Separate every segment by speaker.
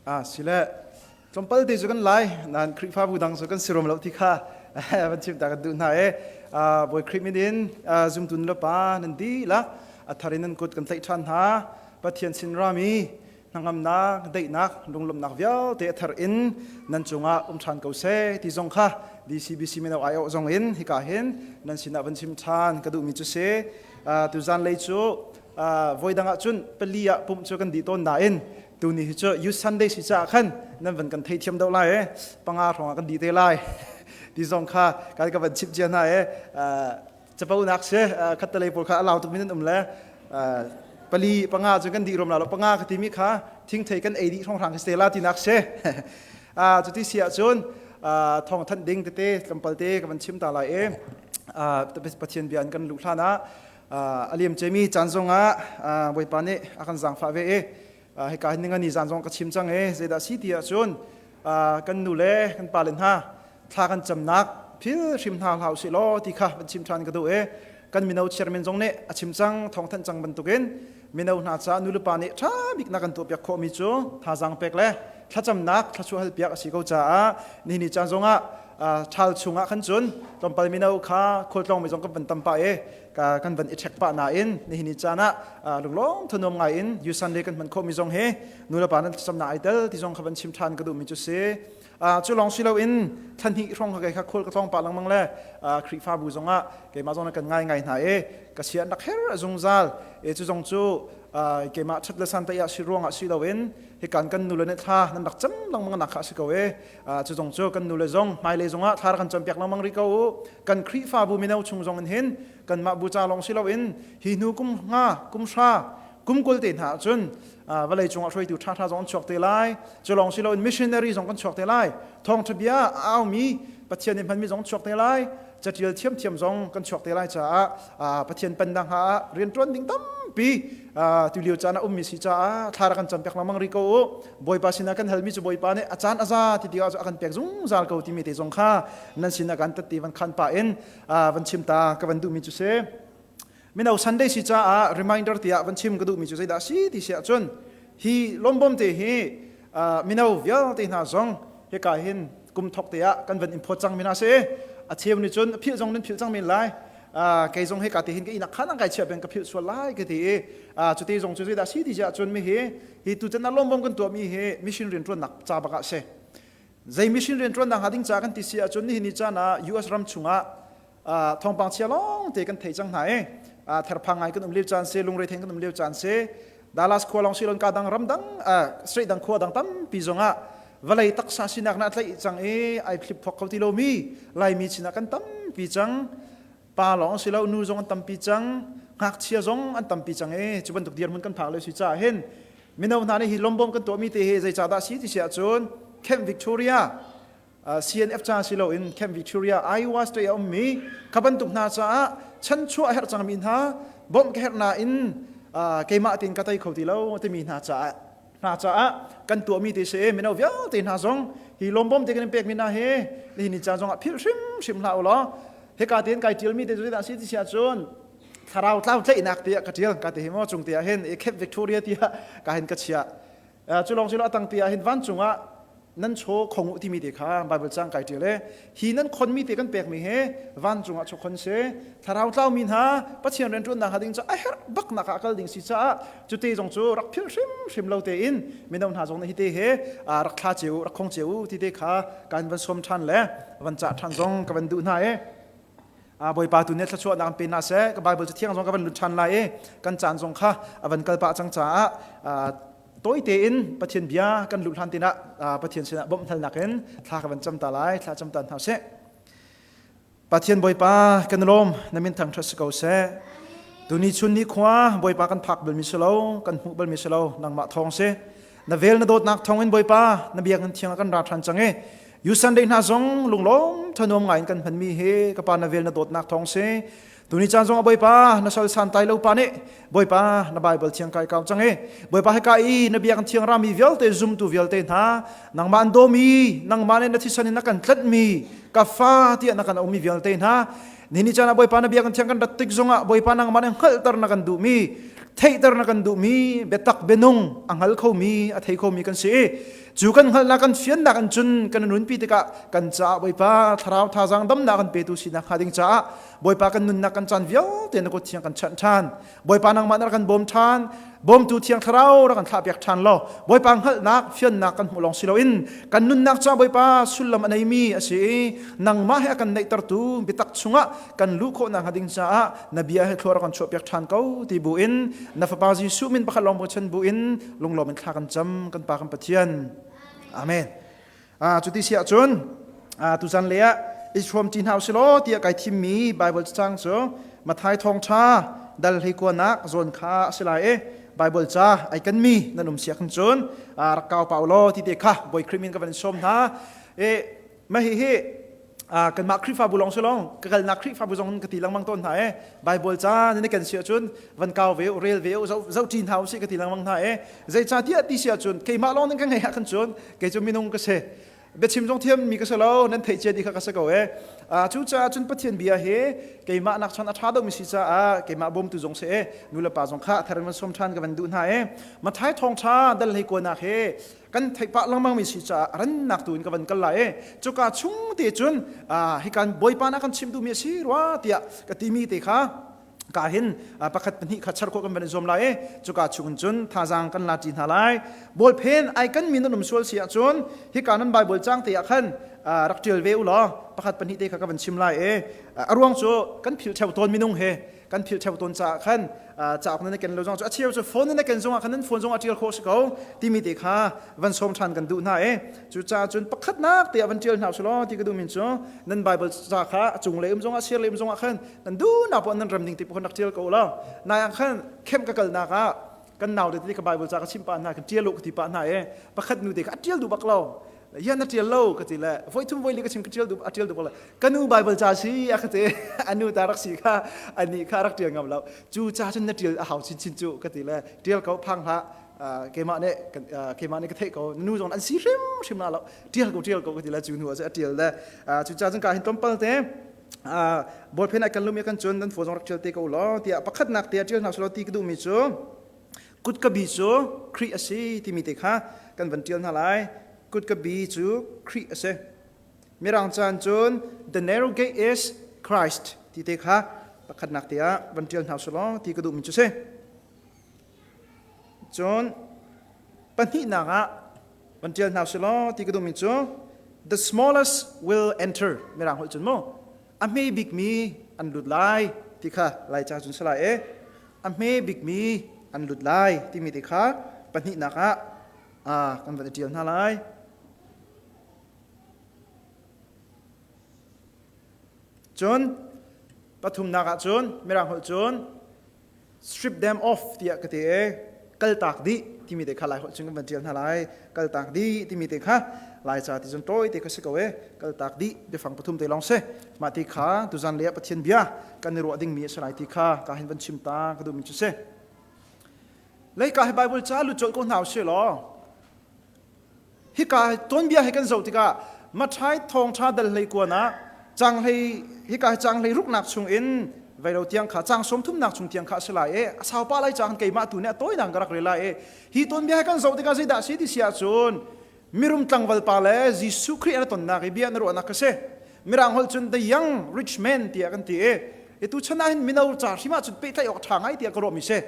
Speaker 1: Ah sile tlawmpal te cu kan lai nan Khrihfabu dang cu kan si rom lo ti kha van chim ta kan duh hna e. Bawi Khrih min in zumtu nu le pa nan dihlak a thar in nan kut kan tlaih ṭhan hna. Pathian sin rami hnangamnak, daihnak, lunglawmhnak vialte a thar in nan cungah um ṭhan ko seh ti zong kha DCBC mino aiawh zong in hika hin nan sinah van chim ṭhan ka duhmi cu si. Tuzan lei cu voi dang ah cun pali ah pumh cu kan dih tawn nain tuni hi cu Youth Sunday si caah khan nan van kan theithiam deuh lai e panga hrawng ah kan dih te lai ti zong kha kan ka van chimh cia hna e capo nak si khattalei pawl kha a lau tuk mi nan um le pali panga cu kan dih rom la lo panga ka timi kha thingthei kan ei dih hrawnghrang khi la ti nak si cuti si ahcun thawng thanh ding tete tlawmpal te ka van chim ta lai e Pathian bia an kan luh hlan ah a liam cemi caan zongah Bawipa nih a kan zaangfah ve i hika hin ningani zan zong ka chim cang i zeidah si ti ahcun kan nu le kan pa le hna thla kan camnak phil hrim hna hlah usih law ti kha van chim ṭhan ka duh i kan mino chairman zong nih a chim cang thawngthanh cang bantukin mino hna caah nu le pa nih ṭha bik na kan tuahpiak khawhmi cu thazaang pek le thlacamnak thlachuah halpiak a si ko caah nihin ni caan zongah ṭhal chungah khan cun tlawmpal mino kha khualtlawng mi zong kan van tam pah i kan van i ṭhek pah nain nihin ni caan ah lunglawm thanuam ngai in yusan le kan hman khawhmi zong hi nu le pa nan thlacamnak ai tel ti zong kha van chim ṭhan ka duhmi cu si. Cu lawng si loin thla hnih hrawng kha kha khual ka tlawng pah lengmang le Khrihfabu zongah keimah zong kan ngai ngai hna i ka sia nak her a zungzal e cu zong cu keimah ṭhat le san ah si ruangah si loin hikan kan nu le nih thla nan rak cam lengmang nak kha a si ko e cu zong cu kan nu le zong hmailei zongah thla kan campiak lengmang rih ko u. Kan Khrihfabu mino chung zong in hin kanmah bu ca lawng si loin hi hnu kum nga kum hra kum kul te hna ahcun vawlei cungah hruaitu ṭhaṭha zong an chuak te lai. Cu lawng si loin missionary zong kan chuak te lai, thawngṭha bia a aumi Pathian nih hmanmi zong chuak te lai, catial thiamthiam zong kan chuak te lai caah Pathian pennak hnga ah rianṭuan ding tampi tulio caan ah ummi si caah thla rak kan campiak lengmang rih ko u. Bawipa sinah kan halmi cu Bawipa nih a caan a za ti tikah cu a kan pek zungzal ko timi te zong kha nan sinah kan tatti van khan pah in van chim ta ka van duhmi cu si. Mino Sunday si caah reminder tiah van chim ka duhmi cu zeidah si ti si ahcun hi lawmbawm te hi mino vialte hna zong hika hin kum thok te ah kan van in phawt cang mi hna si. A cheu nih cun philh zong nan philh cang men lai. Kei zong hika te hin ka inn ah khan an kai chiah peng, ka philh sual lai ka ti i cuti zong cu zeidah si ti si ahcun mi hi hi tu chan ah lawmbawm kan tuah mi hi mission rianṭuannak ca bak ah si. Zei mission rianṭuannak hnga ding ca kan ti si ahcun nihin ni caan ah US ram chungah thawngpang chia lawng te kan thei cang hna i therphang ngai kan um lio caan si, lungre theng kan um lio caan si. Dallas khua lawng silon ka dang ram dang state dang khua dang tampi zongah vawlei taksa sinak na tlaih cang i ai thlip phok kho ti lomi Laimi chin ah kan tampi cang. Pa lawng si lo, nu zong an tampi cang, ngakchia zong an tampi cang i cu bantuk dirhmun kan phak le si caah hin mino hna nih hi lombom kan tuahmi te hi zeicahdah si ti si ahcun Camp Victoria CNF ca si loin Camp Victoria, Iowa State a ummi kha bantuk hna caah chanchuah a herh cangmi hna, bawmh ka herh nain keimah tein ka tei kho ti lo timi hna caah kan tuahmi te si. Mino vialte hna zong hi lawmbawm te kan in pekmi hna hi nihin ni caan zongah philh hrimhrim hlah u law. Hika tein kai ṭialmi te cu zeidah si ti si ahcun thlarau tlau tlaihnak tiah ka ṭial ka ti hi maw cung te ah hin Camp Victoria tiah ka hin ka chiah. Cu lawng si lo, a tang te ah hin vancung ah nan chaw khong u timi te kha Bible cang kai ṭial e. Hi nan khonmi te kan pekmi he vancung ah chawkhon si, thlarau tlaumi hna Pathian rianṭuannak hnga ding cu a herh bak nak ah kal ding si caah cu te zong cu rak philh hrimhrim lo tein mino hna zong nih hi te he rak thla cio rak khong cio ti te kha kan van sawm ṭhan le van cah ṭhan zong ka van duh hna e. Bawipa tu nih thluachuahnak an pe hna seh. Ka Bible cu thiang zong ka van lut ṭhan lai i kan caan zong kha a van kal pah cang caah tawi tein Pathian bia kan luh hlan tinah Pathian sinah bawmh halnak in thla ka van cam ta lai. Thla cam ta hna sih. Pathian Bawipa, kan lawm, na min thangṭhat si ko seh. Tuni chun ni khua Bawipa kan phak bal mi si lo, kan hmuh bal mi si lo, nangmah thawng si. Na vel na dawtnak thawng in Bawipa na biakinn thiang ah kan ra ṭhan cang i Youth Sunday hna zong lunglawm thanuam ngai in kan hmanmi hi ka pa na vel na dawtnak thawng si. Tuni caan zong ah Bawipa na sal santai lo pa nih Bawipa na Bible thiang kai kau cang i Bawipa hika i na biakinn thiang rami vialte, zumtu vialte hna, nangmah an dawmi, nangmah nih na thisen in na kan tlanhmi, ka fa tiah na kan aumi vialte hna, ni ni caan ah Bawipa na biakinn thiang kan rat tik zongah Bawipa nangmah nih hngalhter na kan duhmi, theihter na kan duhmi biatak bianung a hngal khomi, a thei khomi kan si i. Cu kan hngalhnak kan fiannak in cun kan nunpi tikah kan caah Bawipa thlarau thazaang damnak kan petu sinak hnga ding caah Bawipa kan nunnak kan caan vialte na kut thiang kan chanh ṭhan. Bawipa nangmah na rak kan bawm ṭhan. Bawmtu thiang thlarau rak kan thlahpiak ṭhan law Bawipa hngalhnak fiannak kan hmuh lawng si loin kan nunnak caah Bawipa sullam a neimi a si i nangmah he a kan naihtertu biatak chungah kan luh khawh nakhnga ding caah na bia he thlua rak kan chuahpiak ṭhan ko ti bu in na fapa Jesuh min pakhat lawng bochan bu in lunglawm in thla kan cam kan pa kan Pathian. Amen. Cuti si ahcun tuzan le ah i hrawm ṭi hna usih law tiah kai thimmi Bible cacang cu Matthai thawngṭha dal hlei kuanak zawn kha a si lai i Bible ca ai kanmi nan um siak cun rak kau pau law ti te kha Bawi Khrih min ka van sawm hna. E mah hihi kanmah Khrihfabu lawng si long ka kalnak Khrihfabu zong ka ti lengmang tawn hna e Bible ca nan kan si ahcun van kau ve u rel ve u zoh ṭi hna usih ka ti lengmang hna e zeicahtiah ti si ahcun keimah lawng nan ka ngeih ahkhan cun kei cu minung ka si biachim zong thiam mi ka si lo nan theih cia dih kha ka si ko e cucaah cun Pathian bia hi keimah nak chan a ṭha deuhmi si caah keimah bawmtu zong si e nu le pa zong kha a thar in van sawm ṭhan ka van duh hna e Matthai thawngṭha dal hlei kuanak he kan theih pah lengmang mi si caah rannak tu in ka van kal lai e cuka chung te cun hikan bawipa na kan chim duhmi a si rua tiah ka timi te kha ka hin pakhat pahnih kha char khawh kan van i zuam lai e cuka chung cun thazaang kan la ṭi hna lai bawlphen ai kan min an um sual si ahcun hika nan bible cang te ah khan rak ṭial ve u law pakhat pahnih te kha ka van chim lai e a ruang cu kan philh ṭheo tawn minung he kan philh ṭheo tawn caah khan cauk nan ken lo zong cu a cheu cu phone nan ken zongah khan nan phone zong a ṭial khawh si ko timi te kha van sawm ṭhan kan duh hna e cucaah cun pakhatnak te ah van ṭial hna usih ti ka duh min cu nan Bible ca kha a cung le um zongah sir le um zongah khan nan duhnak poah nan rem ding ti poh rak ṭial ko law nai ah khan khem ka kalnak ah kan nau te ka Bible ca ka chim pah hna kan ṭial u ka ti pah hna e pakhat nu te kha a ṭial duh bak lo yan na ṭial lo ka ti le voi thum voi li ka chim ka ṭial duh a ṭial duh le ka nu Bible ca si a ka ti anu ta rak si kha ani kha rak ṭial ngam lo cu ca cun na ṭial a hau chinchin cu ka ti le ṭial ko phang hlah keimah nih keimah nih ka theih ko nu zong an si hrim hrim la lo ṭial ko ṭial ko ka ti le cu hnu ah a ṭial le cu ca cun ka hin tlawmpal te bawlphen ai kan lumi kan cun nan phaw zong rak ṭial te ko law tiah pakhatnak te a ṭial hna selaw ti ka duhmi cu Kutka bi cu Khrih a si timi te kha kan van ṭial hna lai. Kutka bi cu Khrih a si. Mirang caan cun the narrow gate is Christ ti te kha pakhatnak te ah van ṭial hna usih law ti ka duhmi cu si. Cun pahnihnak ah van ṭial hna usih law ti ka duhmi cu the smallest will enter mirang holh cun mu a hme bikmi an lut lai ti kha Laica cun si lai e a hme bikmi an lut lai timi te kha pahnihnak ah kan van i ṭial hna lai. Cun pathumnak ah cun mirang holh cun strip them off tiah ka ti e kaltak dih timi te kha lai holh cun kan van ṭial hna lai kaltak dih timi te kha laica ti cun tawi te kha si ko e kaltak dih biafang pathum te lawng si mah ti kha tuzan le ah Pathian bia kan i ruah dingmi a si lai ti kha ka hin van chim ta ka duhmi cu si leika hi Bible ca lut colh ko hna usih law Hika tuanbia hi kan zoh tikah Matthai thawngṭha dal hlei kuan ah canghlei hika hi canghlei ruknak chung in veilo tiang kha cang sawmthumnak chung tiang kha a si lai i a saupa lai cang keimah tu nih a tawinak ka rak rel lai i hi tuanbia hi kan zoh tikah zeidah a si ti si ahcun mirum tlangval pa le Jesuh Khrih an tonnak i bia na ruahnak ka si mirang holh cun the young rich man tiah kan ti i i tu chan ah hin mino ca hrim ah cun pehtlaih awk a ṭha ngai tiah ka ruahmi si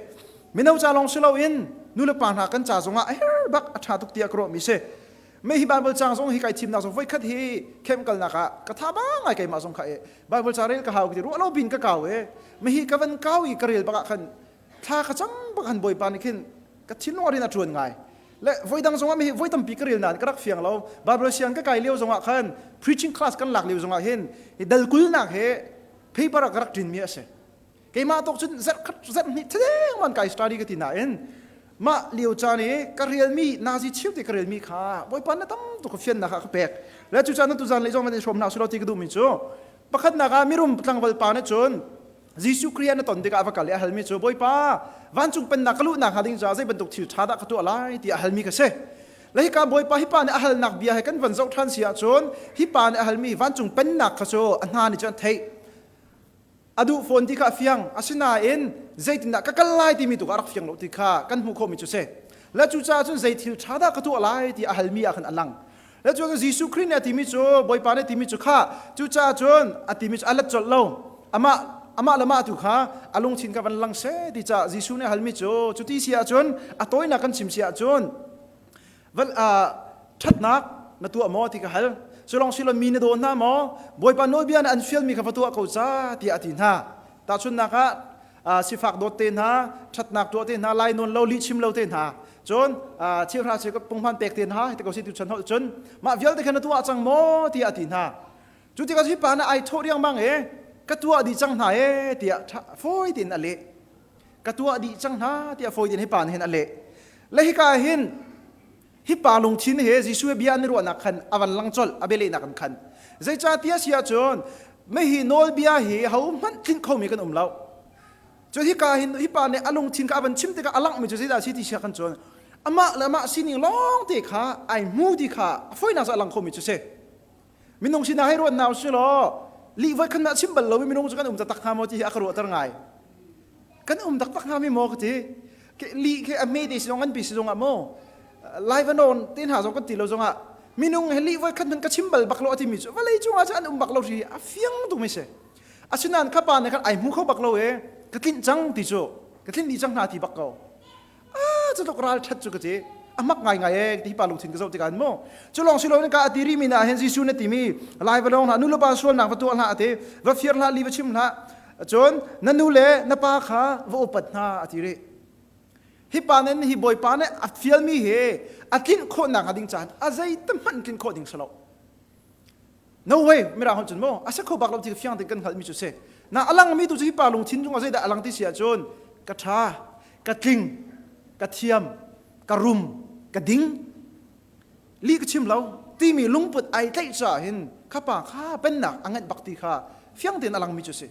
Speaker 1: Mino ca lawng si loin nulepa hna kan ca zongah a her bak a ṭha tuk tiah ka ruahmi si. Me hi Bible caang zong hi kai thimnak zong voikhat hi camp kalnak ah ka tha ba ngai keimah zong kha e Bible ca rel ka hau ti ruah lo bin ka kau e me hi ka van kau i ka rel bak ah khan thla ka cam bak han bawipa nih khin ka thinlung a rin a ṭuan ngai le voi dang zongah mi hi voi tampi ka rel nain ka rak fiang lo Bible siang ka kai lio zongah khan preaching class kan lak lio zongah hin dal kulnak he paper ah ka rak ṭin mi a si Keimah tok cun zarh khat zarh hnih thadeng man kai study ka ti nain mah lio caan i ka relmi nazi cheu te ka relmi kha bawipa na tam tuk ka fiannak ah ka pek le cu caan tu zan lei zong van in hrawm hna silo ti ka duhmi cu pakhatnak ah mirum tlangval pa nih cun Jesuh Khrih na ton tikah a va kal i a halmi cu Bawipa vancung pennak ka luhnak hnga ding caah zei bantuk thil ṭha dah ka tuah lai tiah a halmi ka si. Le hika Bawipa hi pa nih a halnak bia he kan van zoh ṭhan si ahcun hi pa nih a halmi vancung pennak kha cu a hna nih cun an theih. A duh fawn ti kha a fiang. Asinain zeitindah ka kal lai timi tu kha a rak fiang lo ti kha kan hmuh khawhmi cu si. Le cucaah cun zei thil ṭha dah ka tuah lai ti a halmi ah khan a lang. Le cu Jesuh Khrih nih a timi cu Bawipa nih a timi cu kha cucaah cun a timi cu a let colh lo. Amah amah le mah tu kha a lungthin kha van lang seh ti caah Jesuh nih a halmi cu cuti si ahcun a tawinak kan chim si ahcun van ṭhatnak na tuah maw ti ka hal. Cu lawng si lo mi na daw hna maw? Bawipa nawlbia nih an fialmi kha va tuah ko ca tiah a ti hna. Tahchunhnak ah sifak dawt te hna, ṭhatnak tuah te hna, lainawn lo, lihchim lo te hna, cun cheuhra cheukhat punghman pek te hna, hiti ko si tu chan holh cun mah vialte kha na tuah cang maw tiah a ti hna. Cu tikah hi pa nih ai thawh riangmang e, ka tuah dih cang hna e tiah fawi tein a leh. Ka tuah dih cang hna tiah fawi tein hi pa nih hin a leh. Le hika hin hi pa lungthin he Jesuh he bia an i ruahnak khan a van lang colh a bialehnak an khan zeicahtiah si ahcun hi nawlbia hi hohmanh tlinh khomi kan um lo cu hika hin hi pa nih a lungthin kha a van chim tikah a langhmi cu zeidah a si ti sia kan cun amah le amah sining lawng te kha ai hmu ti kha a fawinak cu a lang khomi cu si minung sinah hei ruat hna usih law lih voi khan dah chim bal lomi minung cu kan um taktak hnga maw ti hi a ka ruahter ngai kan um taktak hnga mi maw ka ti lih khi a hme te si zong an pi si zong ah maw lai va nawn te hna zong kan ti lo zong ah minung he lih voi khat hmanh ka chim bal bak lo a timi cu vawlei cung ah cun an um bak lo hi a fiang tuk mi si asinain kha pa nih khan ai hmu kho bak lo e ka tlinh cang ti cu ka tlinh dih cang hna ti bak ko ah cu tluk ral ṭhat cu ka ti a mak ngaingai e ti pa lungthin ka zoh tikah mu cu lawng si loin ka a ti rimi na hin Jesuh na timi lai va lawng hlah nu le pa sualnak va tuah hlah a ti va fir hlah li va chim hlah cun na nu le na pa kha va upat hna a ti rih hi pa nih hi bawipa nih a fialmi he a tlinh khawhnak hnga ding caan a zei te hmanh tlinh khawh ding si lo No way, mirang holh cun maw a si kho bak lo ti fiang tein kan hngalhmi cu si. Na a langmi tu cu hi pa lungthin cungah zeidah a lang ti si ahcun ka ṭha, ka tling, ka thiam, ka rum, ka ding, lih ka chim lo timi lungput ai tlaih caah hin kha pa kha pennak a ngeih bak ti kha fiang tein a langmi cu si.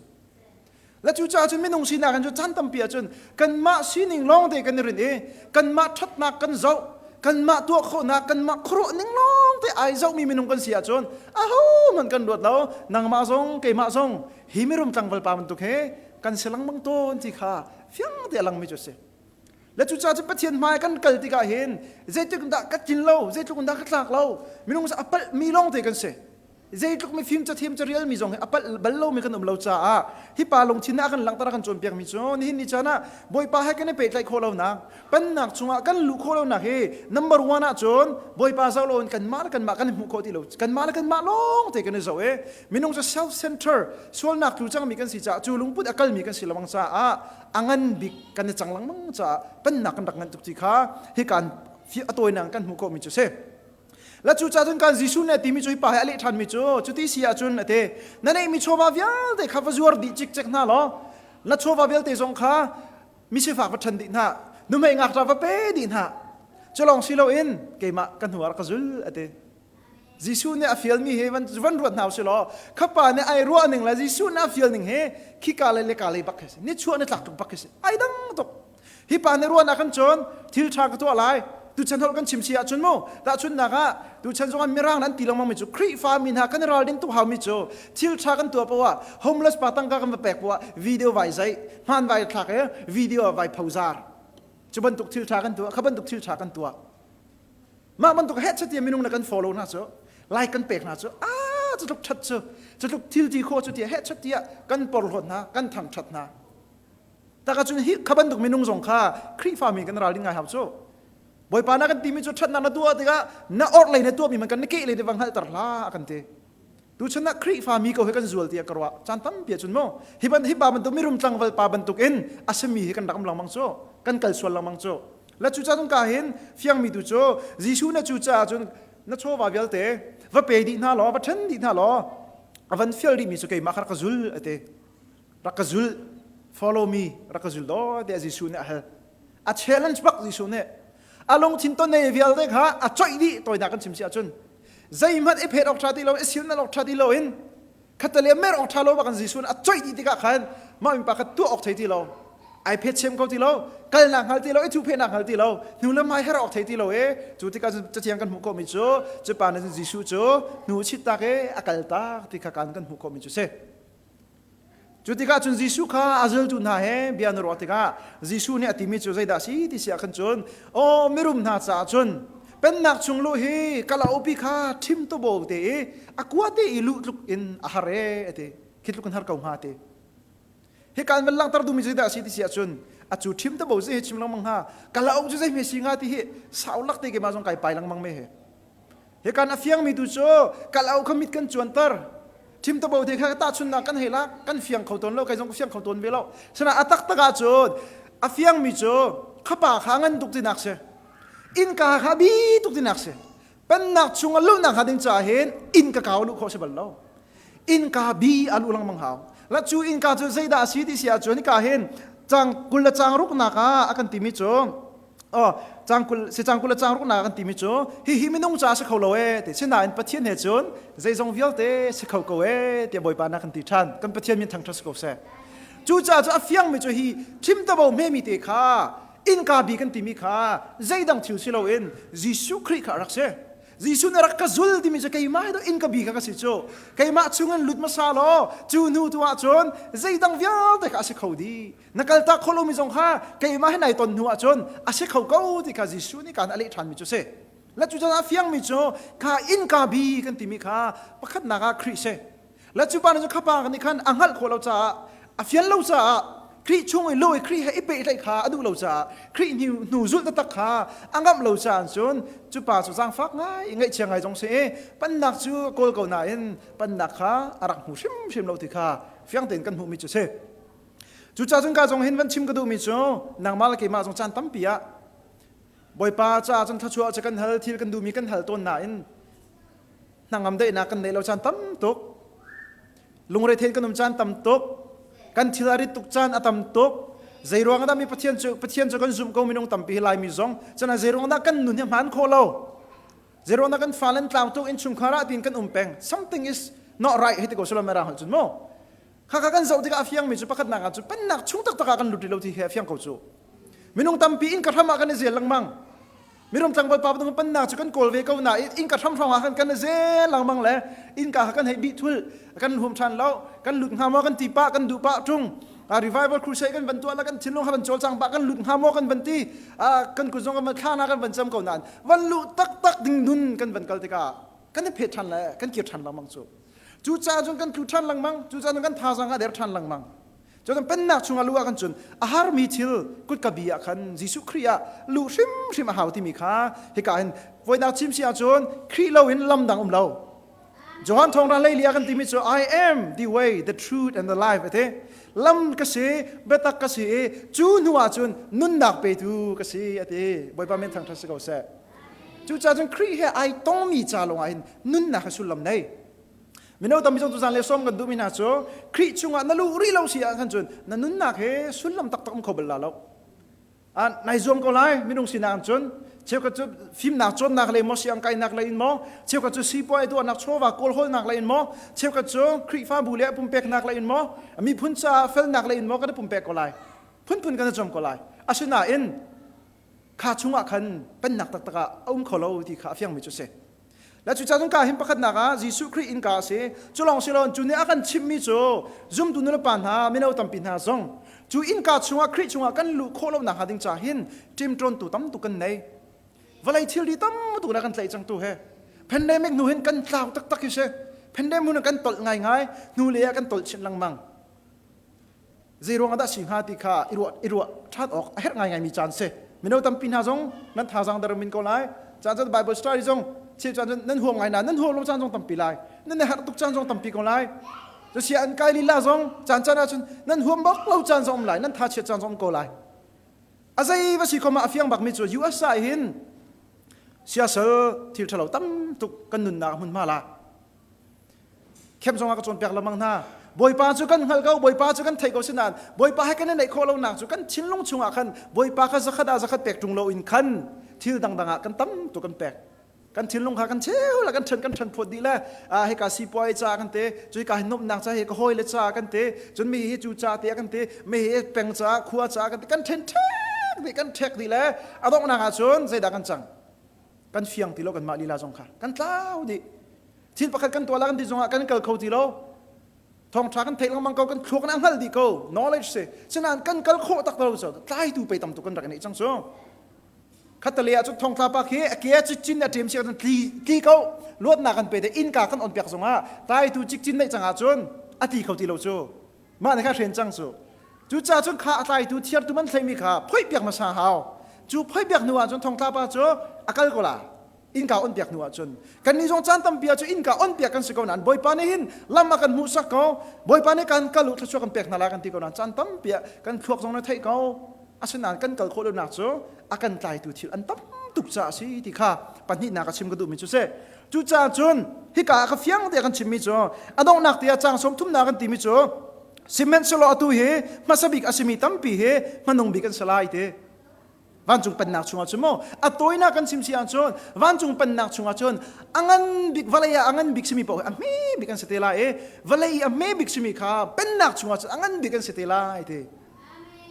Speaker 1: Le cucaah cun minung sinak in cu caan tampi ahcun kanmah sining lawng te kan i rinh i kanmah ṭhatnak kan zoh, kanmah tuah khawhnak, kanmah khuaruah ning lawng te ai zohmi minung kan si ahcun ahohmanh kan ruat lo. Nangmah zong keimah zong hi mirum tlangval pa bantuk he kan si lengmang tawn ti kha fiang te a langmi cu a si. Le cucaah cun Pathian hmai kan kal tikah hin zeitluk dah ka tlin lo, zeitluk dah ka tlak lo, minung a palhmi lawng te kan si. Zeitluk mifim cathiam carial mi zong hi a palh bal lomi kan um lo caah hi pa lungthin ah kan langhter a kan cawnpiak mi cu nihin ni caan ah Bawipa he kan i pehtlaih khawh lonak pennak chungah kan luh khawh lonak hi number one ah cun Bawipa zoh loin kanmah le kanmah kan i hmuh khawh ti lo kanmah le kanmah lawng te kan i zoh i minung cu self center sualnak tlu cangmi kan si caah cu lungput a kalmi kan si lengmang caah a ngan bik kan i cang lengmang caah pennak kan rak ngan tuk ti kha hi kan a tawinak kan hmuh khawhmi cu si. La cu ca cun kan Jesuh nih a timi cu hi pa he a leh ṭhanmi cu cuti si ahcun a ti na neihmi chawva vialte kha va zuar dih cikcek hna law na chawva vialte zong kha misifak va ṭhen dih hna nuhmei ngakṭah va pe dih hna cu lawng si loin keimah ka hnu ah ka zul a ti Jesuh nih a fialmi hi van, van ruat hna usih law kha pa nih ai ruah ning le Jesuh nih a fial ning hi khika le le ka lei bak khi si ni chuah ni tlak tuk bak khi si ai dang tuk Hi pa nih ruahnak kan cawn, thil ṭha ka tuah lai. Tuchan holh kan chim si ahcun mu, tahchunhnak ah tuchan zong ah Mirang an ti lengmang mi cu Khrihfa mi hna kan i ralrin tuk haumi cu thil ṭha kan tuah poah homeless pa tangka kan va pek poah video vai zeih, hmaan vai thlak i video vai phozar. Cu bantuk thil ṭha kan tuah, kha bantuk thil ṭha kan tuah. Mah bantuk heh chatia minung na kan follow hna cu, like kan pek hna cu, ah cu tluk ṭhat cu, cu tluk thil ti khawh cu tiah heh chatia kan porhlawt hna, kan thangṭhat hna. Tak ahcun hi kha bantuk minung zong kha Khrihfa mi kan ralrin ngai hau cu. Bawipa na kan timi cu ṭhatnak na tuah tikah na orhlei na tuahmi man kan na kehlei te va hngalhter hlah a kan ti. Tuchun ah Khrihfa mi ko hi kan zual tiah ka ruah. Caan tampi ahcun mu hi ban hi pa bantuk mirum tlangval pa bantuk in a simi hi kan rak um lengmang cu. Kan kal sual lengmang cu. La cu cun ka hin fiangmi tu cu Jesuh na cu caah cun na chawva vialte va pe dih hna law va ṭhen dih hna law a van fial rihmi cu keimah kha rak ka zul a ti. Rak ka zul, follow me, rak ka zul daw tiah Jesuh nih a hal. A challenge bak Jesuh nih. A lungthin ton nei vialte kha a coih dih tawinak kan chim si ahcun zeihmanh i phet awk ṭha ti lo, i silnal awk ṭha ti lo in khatale mer awk ṭha lo bak in Jesuh nih a coih dih tikah khan mah mipa kha tuah awk thei ti lo. Ai phet chem ko ti lo, kalnak hngal ti lo, i thuphehnak hngal ti lo, hnu le hmai her awk thei ti lo e. Cu tikah cathiang kan hmuh khawhmi cu cu pa nih Jesuh cu hnu chit tak e a kal tak ti kha kan kan hmuh khawhmi cu si. Cu tikah cun Jesuh kha a zultu hna he bia an ruah tikah Jesuh nih a timi cu zeidah a si ti si ah khan cun aw mirum hna caah cun pennak chung luh hi kalauk-pi kha ṭhim tubo te i a kua te i luh tluk in a har e a ti. Khi tluk in har ko hnga ti. Hi kaan van langhter duhmi zeidah a si ti si ahcun a cu ṭhim tubo zei hi chim lengmang hnga kalauk cu zei hme si hnga ti hi sau lak te keimah zong kai pai lengmang me hi. Hi kan a fiangmi tu cu kalauk kha mit kan cuanter. Thim tabo te kha tahchunnak kan hei lak kan fiang kho tawn lo kai zong ka fiang kho tawn ve lo. Sana a taktak ah cun a fiangmi cu khapa kha ngan tuk tinak si. Innka kha bi tuk tinak si. Pennak chung a luhnak hnga ding caah hin inn ka kau luh khawh si bal lo. Innka bi a luh lengmang hau. La cu innka cu zeidah a si ti si ahcun hika hin cang 20 le cang ruknak ah a kan timi cu Oh, cang 20 si cang 20 le cang ruknak kan timi cu hihi minung ca si kho lo e ti sinain Pathian he cun zeizong vialte si kho ko e tiah Bawipa na kan ti ṭhan. Kan Pathian min thangṭhat si ko seh. Cucaah cu a fiangmi cu hi thimtabo hmemi te kha innka bi kan timi kha zeidang thil si loin Jesuh Khrih kha a rak si. Jesuh nih rak ka zul timi cu keimah hi innka bi kha ka si cu. Keimah chungin lut hmasa law cu hnu tu ah cun zeidang vialte kha a si kho dih. Na kaltak kho lomi zong kha keimah he nai ton hnu ahcun a si kho ko ti kha Jesuh nih kaan a leh ṭhanmi cu si. Le cu a fiangmi cu kha innka bi kan timi kha pakhatnak ah Khrih si. Le cu pa nih cun kha pa nih khan a hngalh khawh lo caah a fian lo caah Khrih chung i lu i Khrih he i pehtlaih kha a duh lo caah Khrih hnu zulh taktak kha a ngamh lo caah cun cu pa cu zaangfak ngai ngaihchia ngai zong si i pannak cu kawl ko nain pannak kha a rak hmu hrimhrim lo ti kha fiang tein kan hmuhmi cu si. Cucaah cun ka zong hin van chim ka duhmi cu nangmah le keimah zong caan tampi ah Bawipa caah cun thluachuah cu kan hal thil kan duhmi kan hal tawn nain hnangam daihnak kan neih lo caan tam tuk lungre then kan um caan tam tuk kan thil a rit tuk caan a tam tuk zeiruang dah mi Pathian cu Pathian cu kan zumh ko minung tampi hi Laimi zong cun zeiruang dah kan nun hi hmaan khawh lo zeiruang dah kan fale an tlau tuk innchungkhar ah tiin kan um peng something is not right hei ti ko sulam ra cun mu Khakha kan zoh tikah a fiangmi cu pakhatnak ah cu pennak chung taktak ah kan lut rih lo ti hi a fiang ko cu. Minung tampi inn ka hram ah kan i zel lengmang. Mirum tlangval pa bantuk pennak cu kan kawl ve ko na inn ka hram hrawng ah khan kan i zel lengmang le innka kha kan hei bih thul kan hum ṭhan lo kan lut hnga maw kan ti pah kan duh pah ṭung revival crusade kan van tuah la kan thinlung ha van cawlcang pah kan lut hnga maw kan van ti kan kut zong kan van thla na kan van cam ko nain van luh taktak ding nun kan van kal tikah kan i phet ṭhan le kan kir ṭhan lengmang cu. Cucaah cun kan tlu ṭhan lengmang, cucaah cun kan thazaang a der ṭhan lengmang. Cun pennak chungah luh ah khan cun a harmi thil kutka bi ah khan Jesuh Khrih ah luh hrimhrim a hau timi kha hika hin voinak chim si ahcun Khrih loin lam dang um lo. Johan thawngṭha hleili ah kan timi cu I am the way, the truth and the life ati. Lam ka si, biatak ka si i cu hnu ah cun nunnak petu ka si ati. Bawipa min thangṭhat si ko seh. Cucaah cun Khrih he ai tongmi ca lawngah hin nunnak hi sullam nei. Mino tampi zong tuzan le sawm kan duhmi hna cu Khrih chungah na luh rih lo si ah khan cun na nunnak he sullam taktak um kho bal la lo. Nai zuam ko lai minung sinak cun cheukhat cu fimnak cawnnak lei maw siang kainak lei in maw cheukhat cu sipuai tuahnak chawva kawlhawlnak lei in maw cheukhat cu Khrihfabu le pumpeknak lei in maw miphun caah felnak lei in maw kan i pumpek ko lai phunphun kan i zuam ko lai asinain kha chungah khan pennak taktak ah a um kho lo ti kha a fiangmi cu a si. Le cucaah cun ka hin pakhatnak ah Jesuh Khrih innka a si. Cu lawng si loin cu nih a kan chimhmi cu zumtu nulepa hna mino tampi hna zong cu innka chungah Khrih chungah kan luh khawh lonak hnga ding caah hin ṭimṭawntu tam tuk kan nei. Vawlei thilri tam tuk na kan tlaih cangtu he pandemic hnu hin kan tlau taktak hi si. Pandemic hnu kan tolh ngaingai hnu le ah kan tolh chin lengmang. Zeiruang ah dah si hnga ti kha i ruah i ruah ṭhan awk a herh ngaingaimi caan si. Mino tampi hna zong nan thazaang dar min ko lai. Caan cun Bible study zong cheu caan cun nan huam ngai na nan huam lo caan zong tampi lai. Nan i harh tuk caan zong tampi ko lai. Cusia an kai lila zong caan caan ahcun nan huam bak lo caan zong um lai. Nan tha chiat caan zong um ko lai. A zei va si khom ah a fiang bakmi cu US ah hin siasal thil ṭhalo tam tuk kan nunnak hmunhma la. Khem zongah ka cawnpiak lengmang hna. Bawipa cu kan hngalh ko, Bawipa cu kan theih ko sinain Bawipa he kan i neih khawh lonak cu kan thinlung chungah khan Bawipa kha zakhat ah zakhat pek ṭung loin khan thil dangdang ah kan tam tuk kan pek. Kan thinlung kha kan cheu la kan ṭhen kan ṭhen phawt dih le hika sipuai ca kan te, cuika hi nuamhnak ca hi ka hawile ca kan te, cun mi hi cu ca te kan te, mi hi peng ca khua ca kan te, kan ṭhen ṭhek dih kan ṭhek dih le a donghnak ah cun zeidah kan cang? Kan fiang ti lo kanmah lila zong kha kan tlau dih. Thil pakhat kan tuah la kan ti zongah kan kal kho ti lo. Thawngṭha kan theih lengmang ko, kan thluak nih a hngalh dih ko, knowledge si. Sinain kan kal khawh tak lo cu tlaitu pei tam tuk kan rak i neih cang cu. Khattale ah cun thongtla pa khi a ke cikcin a ṭem si ahcun tli tli ko luatnak kan pe te innka kan on piak zongah tlaitu cikcin neih cang ahcun a tli kho ti lo cu. Mah nih kha hren cang cu. Cucaah cun kha a tlaitu thiartu man thleimi kha phoih piak hmasa hau. Cu phoih piak hnu ahcun thongtla pa cu a kal ko la. Innka on piak hnu ahcun kannih zong caan tampi ah cu innka on piak kan si ko nain Bawipa nih hin lam a kan hmuhsak ko. Bawipa nih kan kal u thluachuah kan pek hna lai kan ti ko nain caan tampi ah kan thluak zong na theih ko. Asinain kan kal khawh lonak cu a kan tlaitu thil an tam tuk caah a si ti kha pahnihnak a chim ka duhmi cu si. Cucaah cun hika ah ka fiang te kan chimmi cu a donghnak te ah caang sawm thumnak kan timi cu sihmanhsehlaw atu hi hmasa bik a simi tampi hi hmanung bik an si lai ti. Vancung pennak chungah cun maw a tawinak kan chim si ahcun vancung pennak chungah cun a ngan bik vawlei ah a ngan bik simi paoh hi a hme bik an si te lai i vawlei i a hme bik simi kha pennak chungah cun a ngan bik an si te lai ti.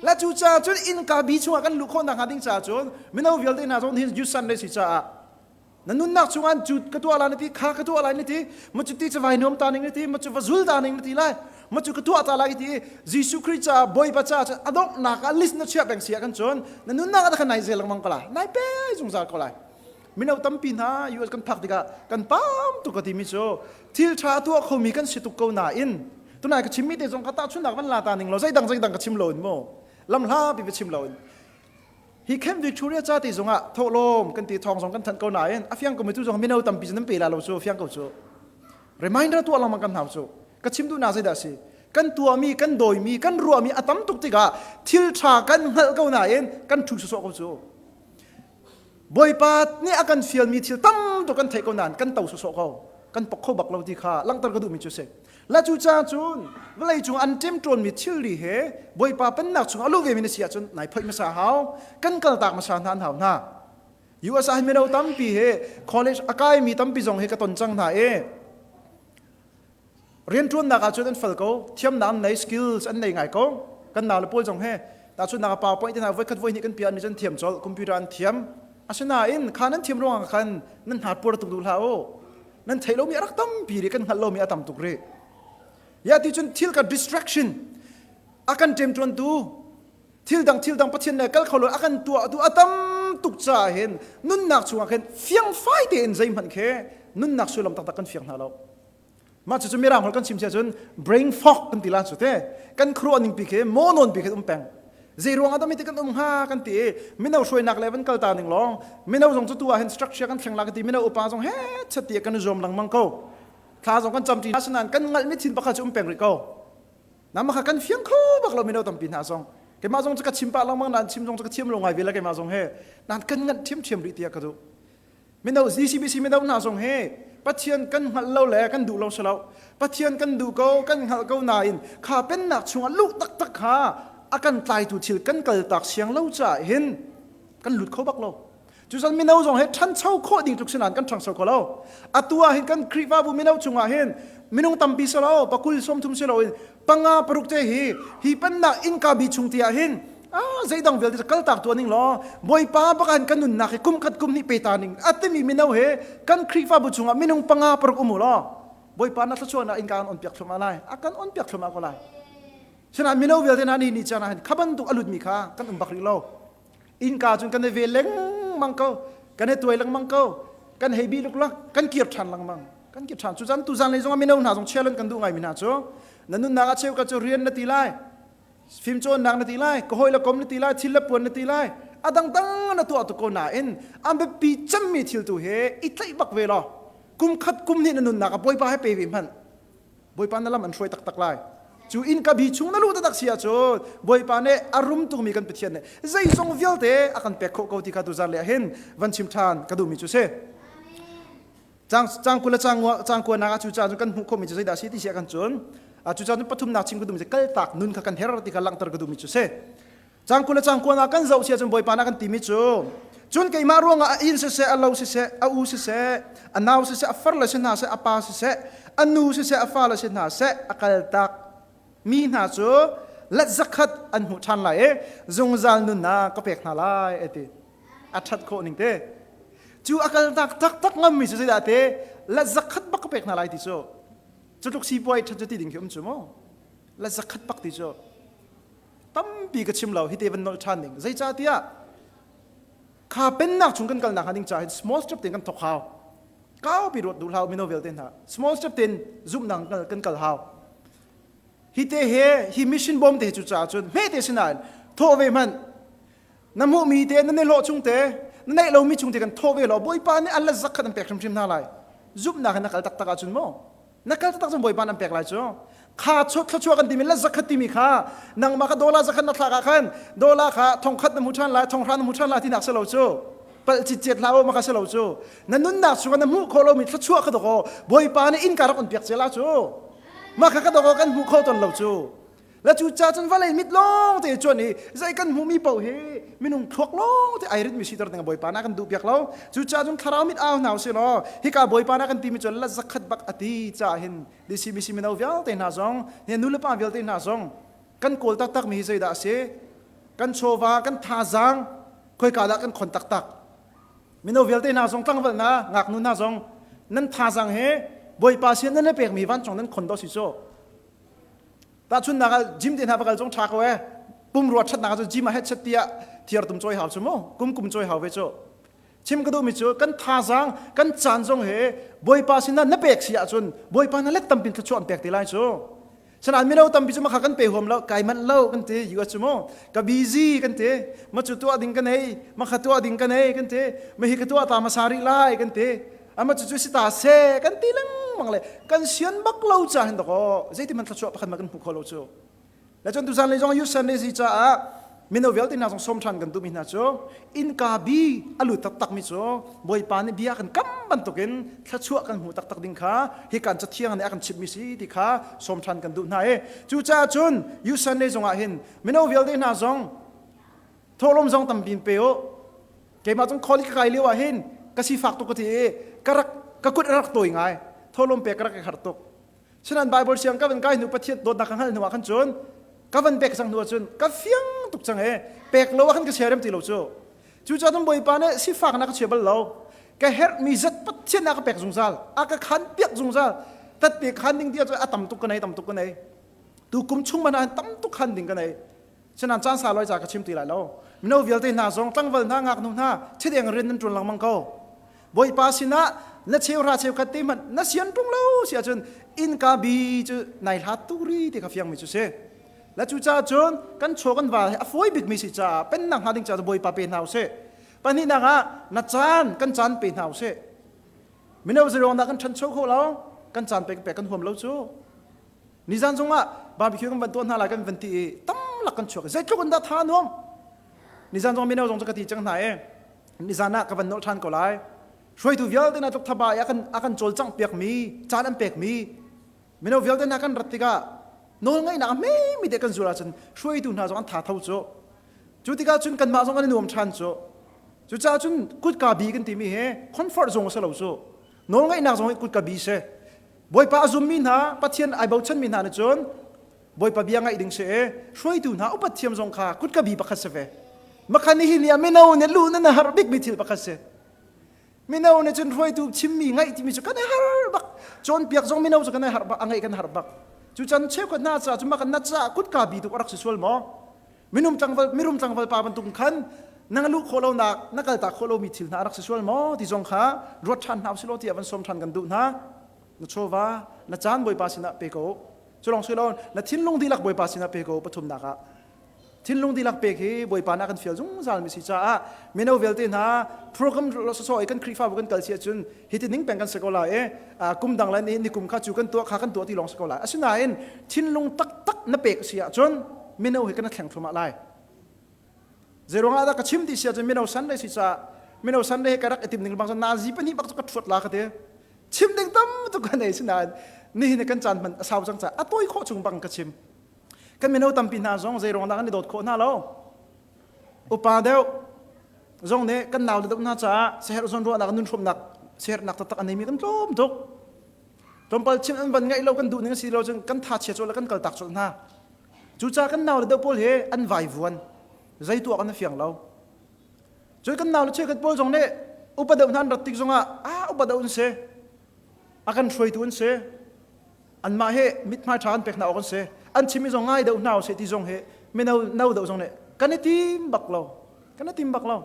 Speaker 1: La cu caah cun innka bi chungah kan luh khawh nakhnga ding caah cun mino vialte hna zong hin youth Sunday si caah na nunnak chungah cu ka tuah lai na ti kha ka tuah lai na ti ma cu ti cavai nuam ta ning na ti ma cu va zul ta ning na ti lai ma cu ka tuah ta lai ti Jesuh Khrih caah Bawipa caah cun a donghnak ah list na chiah peng si ah kan cun na nunnak ah khan nai zel lengmang ko lai nai pe zungzal ko lai mino tampi hna US kan phak tikah kan pam tuk ka timi cu thil ṭha tuah khomi kan si tuk ko nain tunai ka chimmi te zong ka tahchunnak van la ta ning lo zeidang zeidang ka chim lo in mu lam hla pi va chim lo in Hi Camp Victoria ca ti zongah thawhlawm kan ti thawng zong kan thanh ko nain a fiang ko mi tu zong mino tampi cu nan pe la lo cu fiang ko cu. Reminder tuah lengmang kan hau cu. Ka chim duhnak zeidah si? Kan tuahmi, kan dawimi, kan ruahmi a tam tuk tikah thil ṭha kan hngalh ko nain kan ṭhu sawsawh ko cu. Bawipa nih a kan fialmi thil tam tuk kan theih ko nain kan to sawsawh ko. Kan pok kho bak lo ti kha langhter ka duhmi cu si. La cu ca cun vawlei cung an ṭemṭawnmi thilri he Bawipa pennak chung a luh vemi na si ahcun nai phoih hmasa hau. Kan kaltak hmasa hna an hau hna. US ah mino tampi he college a kaimi tampi zong hi ka ton cang hna i rianṭuannak ah cun an fal ko thiamnak an nei skills an nei ngai ko kan nau le pawl zong he tahchunhnak ah PowerPoint te hna voikhat voihnih kan piah ni cun thiam colh computer an thiam asinain kha nan thiam ruangah khan nan hnar puar tuk duh hlah u nan theih lomi a rak tampi rih kan hngalh lomi a tam tuk rih ya ti cun thil ka distraction a kan ṭemṭuantu thil dang thil dang Pathian le kal kho lo a kan tuah tu a tam tuk caah hin nunnak chungah khin fiangfai tein zeihmanh khi nunnak sullam taktak kan fiang hna lo mah cucu mirang holh kan chim sia cun brain fog kan ti la cu te kan khuaruah ning pi khi monon pi khi um peng zei ruang ah dah mi kan um hnga kan ti i mino hruainak le van kal ta ning lawng mino zong cu tu ah hin structure kan thleng la kan ti mino upa zong he chat ti kan i zuam lengmang ko thla zong kan cam ṭi asinain kan ngalh mi thin pakhat cu um peng rih ko nama kha kan fiang kho bak lo mino tampi hna zong keimah zong cu ka chim pah lengmang nain chim zong cu ka thiam lo ngai ve la keimah zong he nan kan nganh ṭhiamṭhiam rih tiah ka duh Mino ZCBC mino hna zong hi Pathian kan hngalh lo le kan duh lo si lo. Pathian kan duh ko, kan hngalh ko nain kha pennak chungah luh taktak kha a kan tlaitu thil kan kaltak siang lo caah hin kan lut kho bak lo. Cucan mino zong hi ṭhancho khawh ding tluk sinain kan ṭhangcho kho lo. Atu ah hin kan Khrihfabu mino chungah hin minung tampi si lo, pakul 30 si loin panga paruk te hi hi pennak innka bi chung te ah hin ah zeidang vialte cu kaltak tuah ning law Bawipa bakan kan nunnak hi kum khat kum hnih pe ta ning a timi mino he kan Khrihfabu chungah minung panga paruk um u law Bawipa na thluachuahnak in ka kan on piak thluahmah lai a kan on piak thluahmah ko lai Sinain mino vialte hna nih ni caan ah hin kha bantuk a lutmi kha kan um bak rih lo innka cun kan i ve lengmang ko kan i tuai lengmang ko kan hei bi luklak kan kir ṭhan lengmang kan kir ṭhan cu zan tu zan lei zongah mino hna zong challenge kan duh ngai mi hna cu na nunnak a cheu ka cu rian na ti lai Fimcawnnak na ti lai, ka hawi le kom na ti lai, thil le puan na ti lai, a dangdang na tuah tuk ko nain an biapi cemmi thil tu he i tlaih bak ve law kum khat kum hnih na nunnak ah Bawipa he pe ve hmanh. Bawipa na lam an hruai taktak lai. Cu inn ka bi chung na luh taktak si ahcun Bawipa nih a rum tukmi kan Pathian nih zeizong vialte a kan pek khawh ko ti kha tuzan le ah hin van chim ṭhan ka duhmi cu si. Cang cang kul le cang cang kuanak ah cu ca cu kan hmuh khawhmi cu zeidah a si ti si ah kan cun cu ca cu pathumnak chim ka duhmi cu kaltak nun kha kan her ti kha langhter ka duhmi cu si. Cang kul le cang kuanak kan zoh si ahcun Bawipa nih a kan timi cu cun keimah ruangah a inn siseh a lo siseh a u siseh a nau siseh a far le si hna seh a pa siseh a nu siseh a fale si hna seh a kaltak mi hna cu let zakhat an hmuh ṭhan lai i zungzal nunnak ka pek hna lai a ti. A ṭhat khawh ning te. Cu a kalnak taktak ngammi cu zeidah te let zakhat bak ka pek hna lai ti cu. Cu tluk sipuai ṭhat cu ti ding khi um cu mu. La zakhat bak ti cu tampi ka chim lo hite van nolh ṭhan ding. Zeicahtiah kha pennak chung kan kalnak hnga ding caah hin small step tein kan thok hau. Kaupi ruat duh hlah mino vialte hna. Small step tein zumhnak kan kal hau. Hi te he hi mission bawm te cu caah cun hme te sinain thawh ve hmanh na hmuhmi te na hlawh chung te na neih lomi chung te kan thawh ve law Bawipa nih an la zakhat an pek hrimhrim hna lai. Zumhnak in na kal taktak ahcun maw na kal taktak cun Bawipa an pek lai cu. Kha thluachuah kan timi la zakhat timi kha nangmah kha dollar zakhat na thlak ah khan dollar kha thongkhat na hmu ṭhan lai thonghra na hmu ṭhan lai tinak si lo cu palh citcet hlah u maka si lo cu na nunnak chungah na hmuh khawh lomi thluachuah kha dawkaw Bawipa nih innka rak on piak cia la cu mah kha ka dawkaw kan hmuh kho ton lo cu la cu ca cun vawlei mit lawng te chuan i zei kan hmuhmi paoh hi minung thluak lawng te ai ritmi siter ding Bawipa na kan duh piak lo cu ca cun thlarau mit au hna usih law hika Bawipa na kan timi cun la zakhat bak ati ca hin DCBC mino vialte hna zong ne nu le pa vialte hna zong kan kawl taktak mi hi zeidah a si kan chawva kan thazaang khoika dah kan khon taktak mino vialte hna zong tlangval hna ngaknu hna zong nan thazaang he Bawipa sin nan pekmi vancung nan khon do si cu tahchunnak ah gym te hna va kal zong ṭha ko e pumrua ṭhatnak cu gym ah het chet tiah thiar tum cawi hau cu mu kum kum cawi hau ve cu chim ka duhmi cu kan thazaang kan caan zong he Bawipa sinah na pek si ahcun Bawipa na let tampin thluachuah an pek te lai cu Sanan mino tampi cu makha kan pe huam lo kai manh lo kan ti US cu mu ka busy kan ti ma cu tuah ding ka nei ma kha tuah ding ka nei kan ti ma hi ka tuah ta ma sa rih lai kan ti ama cu cu si ta se kan ti lengmang le kan sian bak lo cha hin dakaw zeiti man thluachuah pakhat ma kan hmu kho lo cu Le cun tuzan lei zong youth Sunday zi caah mino vialte hna zong sawm ṭhan kan duhmi hna cu innka bi a lut taktakmi cu Bawipa nih bia kan kam bantukin thluachuah kan hmu taktak ding kha hi kan cathiang nih a kan chimhmi si ti kha sawm ṭhan kan duh hna i cucaah cun youth Sunday zongah hin mino vialte hna zong thawhlawm zong tampi in pe u keimah zong college ka kai lio ah hin ka sifak tuk ka ti i ka rak ka kut a rak tawi ngai thawhlawm pek ka rak i harh tuk Sinain Bible siang ka van kai hnu Pathian dawtnak ka hngalh hnu ah khan cun ka van pek cang hnu ah cun ka fiang tuk cang e pek lo ah khan ka siarem ti lo cu. Cucaah cun Bawipa nih sifak na ka chia bal lo. Ka herhmi zat Pathian a ka pek zungzal. A ka khan piak zungzal. Tat pe khan ding ti ah cun a tam tuk ka nei tam tuk ka nei. Tu kum chung man ah tam tuk khan ding ka nei. Sinain caan sa loi ca ka chim ti lai lo. Mino vialte hna zong tlangval hna ngaknu hna thideng rin nan ṭuan lengmang ko. Bawipa sinah na cheuhra cheukhat te hmanh na sian ṭung lo si ahcun innka bi cu nai hlat tuk ri ti kha fiangmi cu si. La cucaah cun kan chaw kan val hi a fawi bikmi si caah pennak hnga ding caah Bawipa pe hna usih. Pahnihnak ah na caan kan caan pe hna usih. Mino zeruang dah kan ṭhancho kho lo? Kan caan pek pek kan huam lo cu. Nizan zongah barbecue kan van tuah hna lai kan van ti i tamlak kan chuak zeitluk in dah tha nuam. Nizan zong mino zong cu ka ti cang hna i nizan ah ka van nolh ṭhan ko lai. Hruaitu vialte hna tluk thaba i a kan a kan cawlcangh piakmi, caan an pekmi mino vialte hna kan rat tikah nawlngaihnak a hmemi te kan zul ahcun hruaitu hna zong an tha tho cu. Cu tikah cun kanmah zong kan i nuam ṭhan cu. Cucaah cun kutka bi kan timi hi comfort zone a si lo cu. Nawlngaihnak zong hi kutka bi si. Bawipa a zummi hna, Pathian ai bochanmi hna nih cun Bawipa bia ngaih ding si i hruaitu hna upat thiam zong kha kutka bi pakhat si ve. Makhan hi ni ah mino nih lu nan har bikmi thil pakhat si. Mino nih cun hruaitu chimmi ngaih timi cu kan i har bak. Cawnpiak zong mino cu kan i har bak, a ngaih kan har bak. Cu can cheukhat hna caah cu makan na caah kutka bi tuk a rak si sual maw? Minung tlangval mirum tlangval pa bantuk khan na luh khawh lonak na kaltak khawh lomi thil hna a rak si sual maw ti zong kha ruat ṭhan hna usih law tiah van sawm ṭhan kan duh hna. Na chawva na caan Bawipa sinah pe ko. Cu lawng si lo na thinlung dihlak Bawipa sinah pe ko pathumnak ah. Thinlung dihlak pek hi Bawipa nih a kan fial zungzal mi si caah mino vialte hna program sawsawh i kan Khrihfabu kan kal si ahcun hiti ning peng kan si ko lai i kum dang le ni ni kum kha cu kan tuah kha kan tuah ti lawng si ko lai. Asinain thinlung taktak na pek si ahcun mino hi kan thleng thluahmah lai. Zeiruang ah dah ka chim ti si ahcun mino Sunday si caah mino Sunday hi ka rak i tim ning bang nazi pahnih bak cu ka ṭhuat la ka ti. Chim ding tam tuk ka nei sinain nihin kan caan hman a sau cang caah a tawi khawh chung bang ka chim. Kan mino tampi hna zong zeiruang dah kan i dawt khawh hna lo. Upa deuh zong nih kan nau le deuh hna caah seher zawn ruahnak nun hrawmnak sehernak taktak a neimi kan tlawm tuk. Tlawmpal chim an van ngaih lo kan duh ning si lo cun kan tha chia cawlh le kan kaltak cawlh hna. Cucaah kan nau le deuh pawl hi an vaivuan. Zei tuah kan fiang lo. Cun kan nau le cheukhat pawl zong nih upa deuh hna an rat tik zongah ah upa deuh an si. A kan hruaitu an si. Anmah he mithmai ṭha an pek hna awk an si. An chimmi zong ngai deuh hna usih ti zong hi mino no deuh zong nih kan i tim bak lo. Kan i tim bak lo.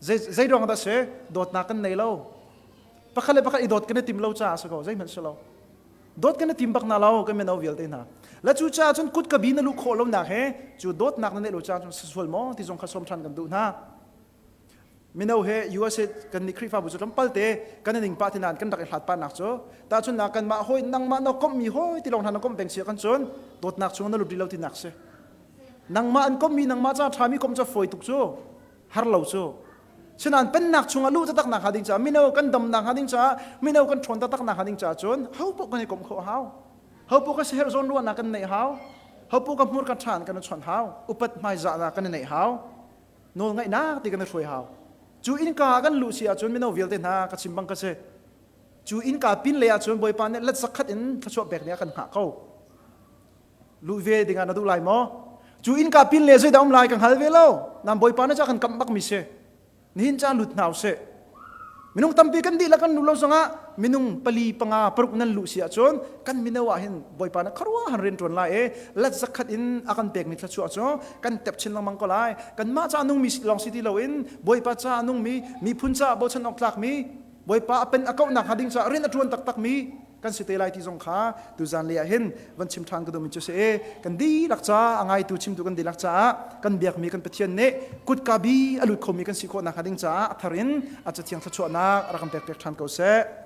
Speaker 1: Zei ruang dah si? Dawtnak kan nei lo. Pakhat le pakhat i dawt kan i tim lo caah a si ko. Zeihmanh si lo. Dawt kan i tim bak hna lo kan mino vialte hna. La cu caah cun kut ka bi na luh khawh lo nak he cu dawtnak na neih lo caah cun sual maw ti zong kha sawm ṭhan kan duh hna. Mino he USA kan nih Khrihfabu cu tlawmpal te kan i ning pah ti nain kan rak i hlat pah nak cu tahchunhnak kanmah hawi nangmah na komhmi hawi ti lawng hna na komh peng si kan cun dawtnak chung na lut rih lo ti nak si. Nangmah an komhmi nangmah ca ṭhami komh cu fawi tuk cu har lo cu. Sinain pennak chungah luh taktak nak hnga ding caah mino kan dam nak hnga ding caah mino kan ṭhawn taktak nak hnga ding caah cun ho paoh kan i komh khawh hau. Ho paoh ka siherh zawn ruahnak kan neih hau. Ho paoh ka hmur ka ṭhan kan i chawnh hau. Upat hmaizahnak kan i neih hau. Nawlngaihnak ti kan i hruai hau. Cu innka ah kan luh si ahcun mino vialte hna ka chim bang ka si. Cu innka pin lei ahcun Bawipa nih let zakhat in thluachuah pek ding ah kan hngah ko. Luh ve ding ah na duh lai maw? Cu innka pin le zeidah um lai ka hngal ve lo. Nan Bawipa nih ca kan kamh bak mi si. Nihin ca lut hna usih. Minung tampi kan dihlak kan luh lo zongah minung pali panga paruk nan luh si ahcun kan mino ah hin Bawipa nih khuaruah han rian ṭuan lai i let zakhat in a kan pekmi thluachuah cu kan tep chin lengmang ko lai. Kanmah ca nungmi lawng si ti loin Bawipa ca nungmi miphun ca bochan awk tlakmi Bawipa a pen a kauhnak hnga ding caah rian a ṭuan taktakmi kan si te lai ti zong kha tuzan le ah hin van chim ṭhan ka duhmi cu si i kan dihlak ca a ngaitu chimtu kan dihlak caah kan biakmi kan Pathian nih kutka bi a lut khomi kan si khawh nakhnga ding caah a thar in a cathiang thluachuahnak rak kan pek piak ṭhan ko seh.